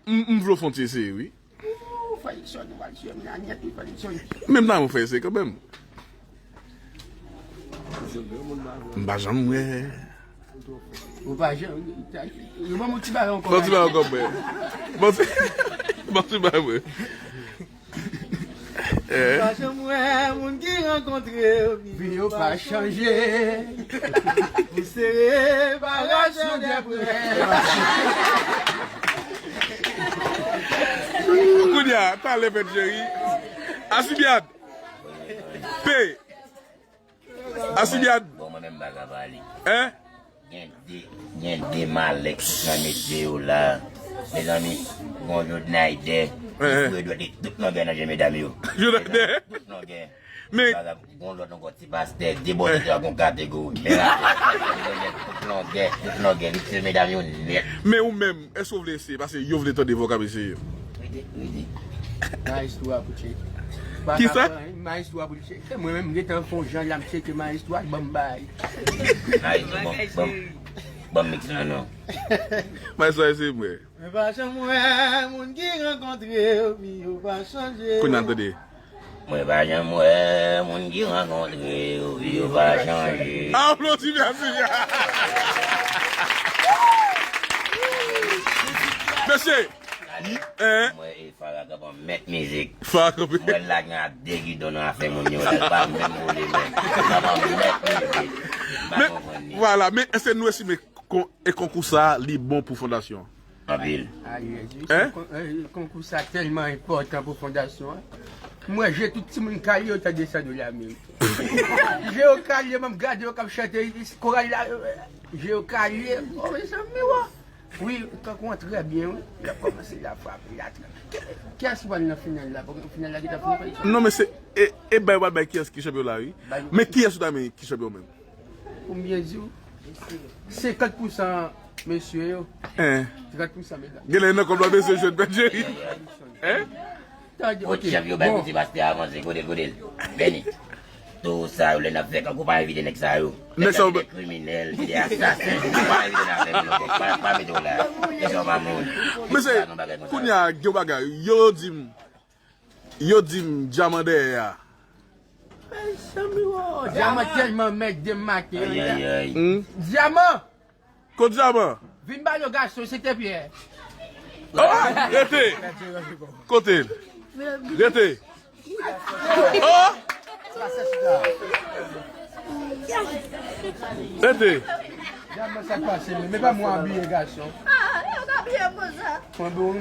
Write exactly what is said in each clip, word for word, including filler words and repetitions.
M, m vle w fè yon ti eseye, wi. Ou fè yon sòt, ou pral tiye m nan nèt, ou fè yon sòt. Menm nan mwen fè eseye kanmenm. M pa janm wè. Ou pa janm, yo ban m yon ti bagay ankò. Ban ti bagay ankò, mwen. Ban ti, ban ti bagay, mwen. Eh. Pa janm wè moun ki rankontre yo, vi yo pa chanje. Pou separasyon de prè. Kounye a, talè fèt cheri. Asibyad. P. Asibyad. Bon, mwen menm m pa ka pale. Hein? Gen de, gen de malè ki sot nan metye yo la. Mezanmi, gon Jodnayde, eh, eh, li foure dwèt li tout longè nan je medam yo. Jodnayde? Tout longè. Men gon lòt ankò, ti pastè, debòde, eh, gon kategori. Men la, tout longè, tout longè, li tire medam yo nèt. Men ou menm, èske w vle eseye? Paske yo vle tande vokab eseye. Rete, rete. Maestro a pou tcheke. Kisa? Maestro a pou tcheke. Mwen menm, m gentan fè yon jan la, m tcheke maestro a, ban m bay. Maestro, ban, ban, ban m mix lan non. Maestro a eseye mwen. Mwen pa janm wè moun ki rankontre yo, vi yo pa chanje. Kounye a tande. Mwen pa janm wè moun ki rankontre yo, vi yo pa chanje. Aplodi, mèsi. Mesye, hein? Mwen e Farah k ap mèt mizik. Farah k ap mèt. Mwen la gen a de gidon nan afè moun yo la, l pa menm boule menm. L ap mèt mizik. M pa konprann li. Vwala, men èske nou estime kon-, e konkou sa a, li bon pou fondasyon an? Anpil. Ayayay, hein? Kon-, eh, konkou sa tèlman enpòtan pou fondasyon an. M wè je tout timoun kalye yo ta desann yo la menm. Je yo kalye, m ap gade yo k ap chante koral la, eh, je yo kalye. Oh, mezanmi, wa. Wi, kankou an trè byen, wi. L ap kòmanse la frape, la trè. Kiyès ki pral nan final la? Paske final la gentan fini, pa egzanp. Non, men se, e, e bay, w ap bay kiyès ki chanpyon la, wi. Men kiyès ou ta renmen ki chanpyon menm? Pou m byen di w, senkant pousan mesye yo, trant pousan medam. Genlè nan kòb la mesye jwenn pèdi. Hein? Tande, ok. Bon. Ti pastè avanse, kote l, kote l. Beni. Tou sa yo, lè n ap fè kankou, pa envite nèg sa yo. Nèg sa yo, se de kriminèl, se de asasen. Pa envite n avè nou, pa, pa mete w la. Nèg sa yo pa moun. Mesye, kounye a, gen yon bagay, yo di m, yo di m dyaman dèyè a. Mezanmi, wo, dyaman tèlman mèt de maten. Ayayay. Hmm? Dyaman! Kot dyaman? Vin ba yo gason, se te pyè. Oh, rete! Kote l? Rete! Oh! Rete! Dyaman, sa k pase, men, men pa mwen abiye gason. Ah, yo ka abiye m konsa. Mwen bon,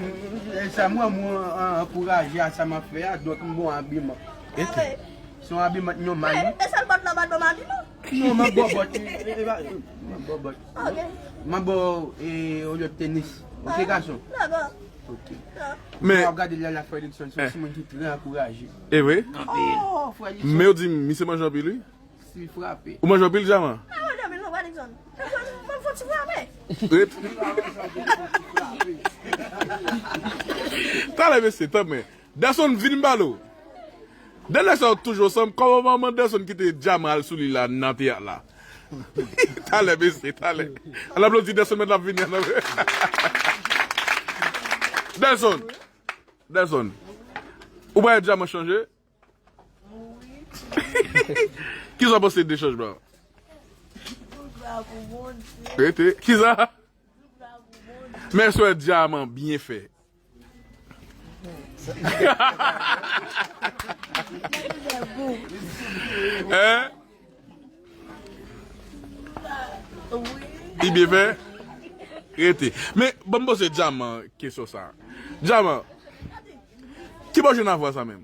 e sa mwen, mwen an-, ankouraje a sa m ap fè a, donk m bon abiman. Rete. Se yon abiman nòmal, wi. E sèl bòt la pa t ban m abiman? Non, m ap ba w bòt. E, e, e, pa, m ap ba w bòt. Ok. M ap ba w, e, yon lòt tenis. Ok, gason? Dakò. Ok. Men w ap gade Lala Fredrickson, se yon timoun ki trè ankouraje. E vre? Anpil. Oh, Fredrickson. Men yo di m, misye manje anpil, wi. Si frape. Ou manje anpil dyaman? Ah, manje anpil, non, Fredrickson. Mwen, mwen fò ti frape. Ret. Talè, mesye, tanmen. Dèson, vin m pale w. De nèg sa yo toujou ansanm. Kòman manman Dèson kite dyaman al sou li la nan teyat la? Talè, mesye, talè. Ann aplodi Dèson, mèt l ap vini, ann ap-, Dèson. Dèson. Ou pa wè dyaman chanje? Kisa w panse de chanjman an? Rete. Kisa? Men sou dyaman byen fè. Hein? Li byen fè? Rete. Men, ban m poze dyaman kesyon sa. Dyaman, ki bò w jwenn avwa sa menm?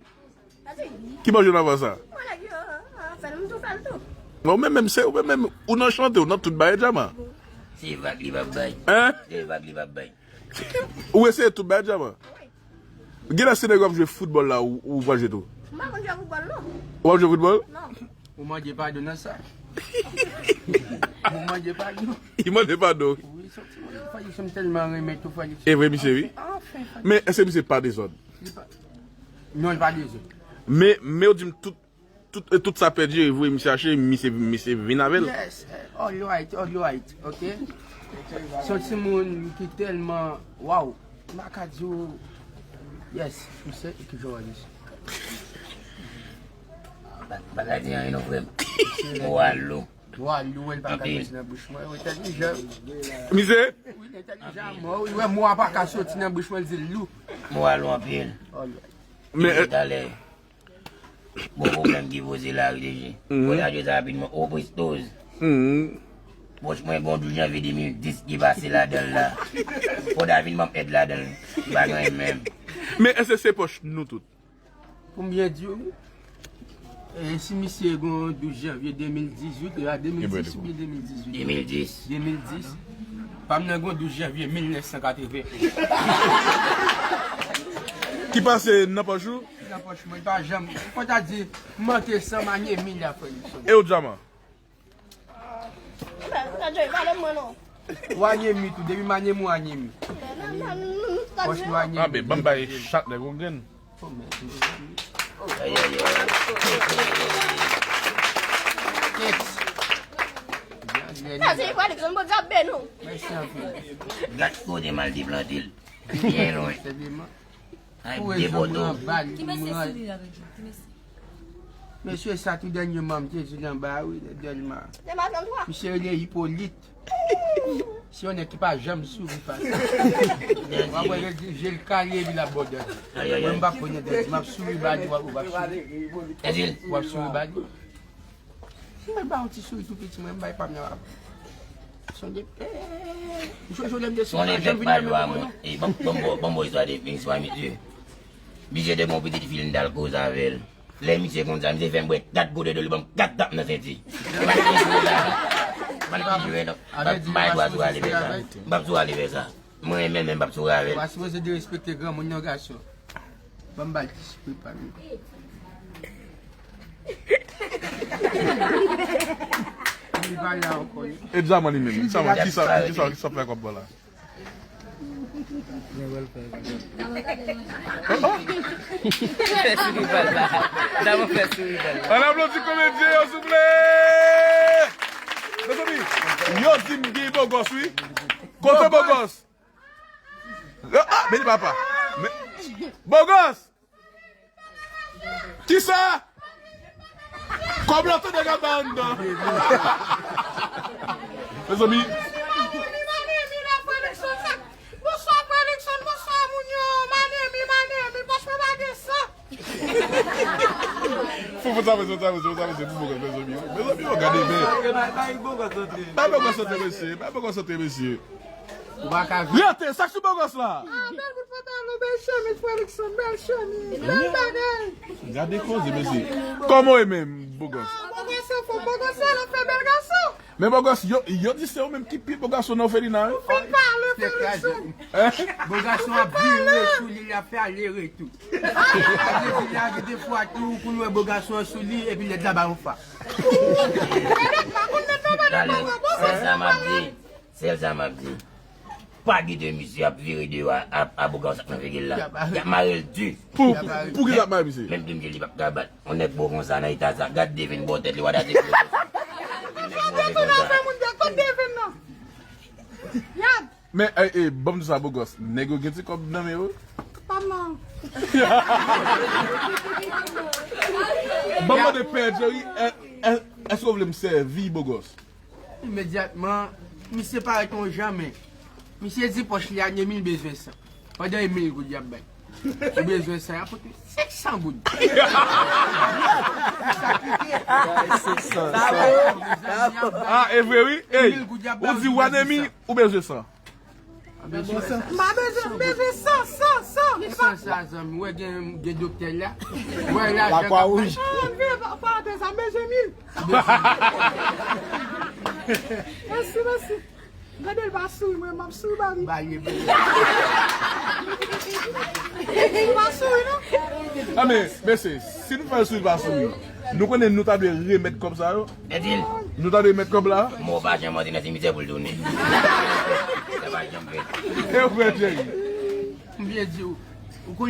Ki bò w jwenn avwa sa? Mwen nèg yo, ah, fè l, m tou fè l tou. Bon, men menm se, ou menm, ou nan chante, ou nan tout bagay dyaman. Se vag li p ap bay. Hein? Se vag li p ap bay. Ou eseye tout bagay dyaman? Wi. Genlè se nèg yo ap jwe foutbòl la, ou, ou pral jwe tou? M pa konn jwe foutbòl, non. Ou ap jwe foutbòl? Non. Ou mande padon nan sa? Ou mande padon? Li mande padon. Wi, se yon ti moun, Fredrickson, m tèlman renmen tou, Fredrickson. E vre, misye, wi. Anfen, anfen, Fredrickson. Men èske misye pa dezòd? Li pa. Non, li pa dezòd. Men, men yo di m tout, tout, tout sa pèdi, e voye misye chache, misye, misye vin avè l. Yes, eh, all right, all right, ok? Se yon timoun ki tèlman, waw. M pa ka di w. Yes, misye, ki jan w wè misye? Pa, pa ka di anyen non, frè m. Moral lou. Moral lou, l pa ka soti nan bouch mwen. Ou entèlijan. Misye? Wi, l entèlijan a mò. Wi, wè, mo a pa ka soti nan bouch mwen, l di l lou. Moral lou anpil. Alright. Men, talè, bon pwoblèm ki poze la, wi, D J. Fò n adrese rapidman. O Prestoz. Pòch mwen gen yon douz janvye de mil dis ki pase ladan l la. Fò ta vin ban m èd ladan l. M pa gen anyen menm. Men èske se pòch nou tout? Pou m byen di w, e, si misye gen yon douz janvye de mil dizuit, e a de mil dis oubyen de mil dizuit? De mil dis. De mil dis. Pa m nan gen yon douz janvye mil nèf san katreven. Ki pase nan pòch ou? Ki nan pòch mwen, pa janm. Fò ta di, m antre san m anyemi la, frè Nixon. E ou, Djaman? Sa Joy, pa lòm mwen non. Ou anyemi tou, depi m anyemi, ou anyemi. Pòch nou anyemi. Anben, ban m bay chat nèg yon grenn. Oh, mèsi, mezanmi. Ayi, ayi, ayi. Thanks. Sa se Ivan Alexandre, Bondye ap beni w. Mèsi anpil. Gad kote m al deplante l. Byen lwen. Sèlman. Ay, pou de rezon mwen poto. Anba li, ki mesye mwen sou li la, Benji? Ki mesye? Mesye sa tou dènyèman, m te di l anba, wi, Dèlma. Dèlma trannntwa. Misye rele Ipolit. Se yon nèg ki pa janm souri fasil. W ap wè lè l di je l kale epi l ap ba w dèt. Ayi, ayi, ayi. Mwen, m p ap pran dèt, m ap souri ba li, w ap, w ap souri. Dèt. W ap souri ba li. Mwen ba yon ti souri tou piti, mwen, m bay pa m nan. Sonde, eh, jwe, jwe, lè m desann, son janm vin nan men pou mwen, non. E, ban, ban, ban, ban m ba w istwa de, istwa misye. Misye te gen yon pitit fi l, m t al koze avè l. Lè misye konn sa, misye fè m bwè kat gode dlo, li ban m kat tap nan senti. M pa t vle jwe non. M pa t vle jwe non. M pa t vle jwe non. M pa t vle jwe avè l. M p ap tou ale fè sa. Mwen menm, menm, m p ap souri avè l. Ou pa sipoze derespekte granmoun non, gason. Ban m ba l ti souri pa m. Li pa la ankò, non. E Djaman li menm? Sa va, kisa, kisa, kisa fè kòb la? Fè souri pa l la. Djaman fè souri pa l la. Ann aplodi komedyen yo, souple! Mezanmi, yo di m gen bogòs, wi. Kote bogòs? Ah, men li papa. Men, bogòs! Kisa? Kòb la tande gaba anndan. Mezanmi. Bonswa, frè Luckson. Bonswa, frè Luckson. Bonswa, moun yo. Manemi, manemi. Pòch mwen pa gen san. Fou, fou, sa, fou, sa, fou, sa, fou, sa, fou, mezanmi. Mezanmi, yo, gade, men. Bay, bay, bogòs antre. Bay bogòs antre, mesye. Bay bogòs antre, mesye. Ou pa ka vi- Rete, sa k sou bogòs la? Ah, bèl bout pantalon, bèl chemiz, frè Luckson, bèl chemiz, bèl bagay. Gade koze, mesye. Kòman w ye menm, bogòs? Ah, bogòs, se fò, bogòs, se lòt fè bèl gason. Men bogòs, yo, yo di se ou menm ki pi bo gason nan òfelina, wi. Ou fin pale, frè Luckson. Hein? Bo gason ap vire sou li, l ap fè ale retou. Sa vle di la, gen de fwa tou, pou nou wè bo gason an sou li, epi lèd la ba yon fa. Sèl sa m ap di, sèl sa m ap di. Pa kite misye ap vire deyò a, a, a bogòs ak nan figi l la. Y ap mare l di. Pou, pou, pou ki l ap mare misye? Menm dim di li p ap ka bat. On nèg bo konsa nan eta sa. Gad Devin bò tèt li, w a date. Kote tou nan fè moun dèt, kote Devin nan? Yad. Men, eh, eh, ban m di sa, bogòs. Nèg yo gen ti kòb nan men yo. Pa m nan. Ban m mande Pè Jerry, eh, eh, èske w vle m sèvi bogòs? Imedyatman, misye parèt yon jan, men misye di pòch li a de mil, bezwen san. Pandan e mil goud y ap bay. Ou bezwen san, y ap pote senk san goud. Ah, e vre, wi. Ey, ou di w a de mil, ou bezwen san. M pa bezwen, m bezwen san, san, san. San sa, zanmi, wè gen, gen doktè la. Wè lajan k ap bay. Ah, m vin pa, pa antre sa, m bezwen mil. Mèsi, mèsi. Gade l pa souri, mwen, m ap souri ba li. Ba li, ba li. Li pa souri, non. Ah, men, mesye, si nou fè l souri, l pa souri, nou konnen nou ta dwe remèt kòb sa yo. Edil. Nou ta dwe remèt kòb la. Mò pa janm antre nan simitè pou l tounen. Sa pa janm fèt. E ou fè, Jerry? M byen di w. Ou konnen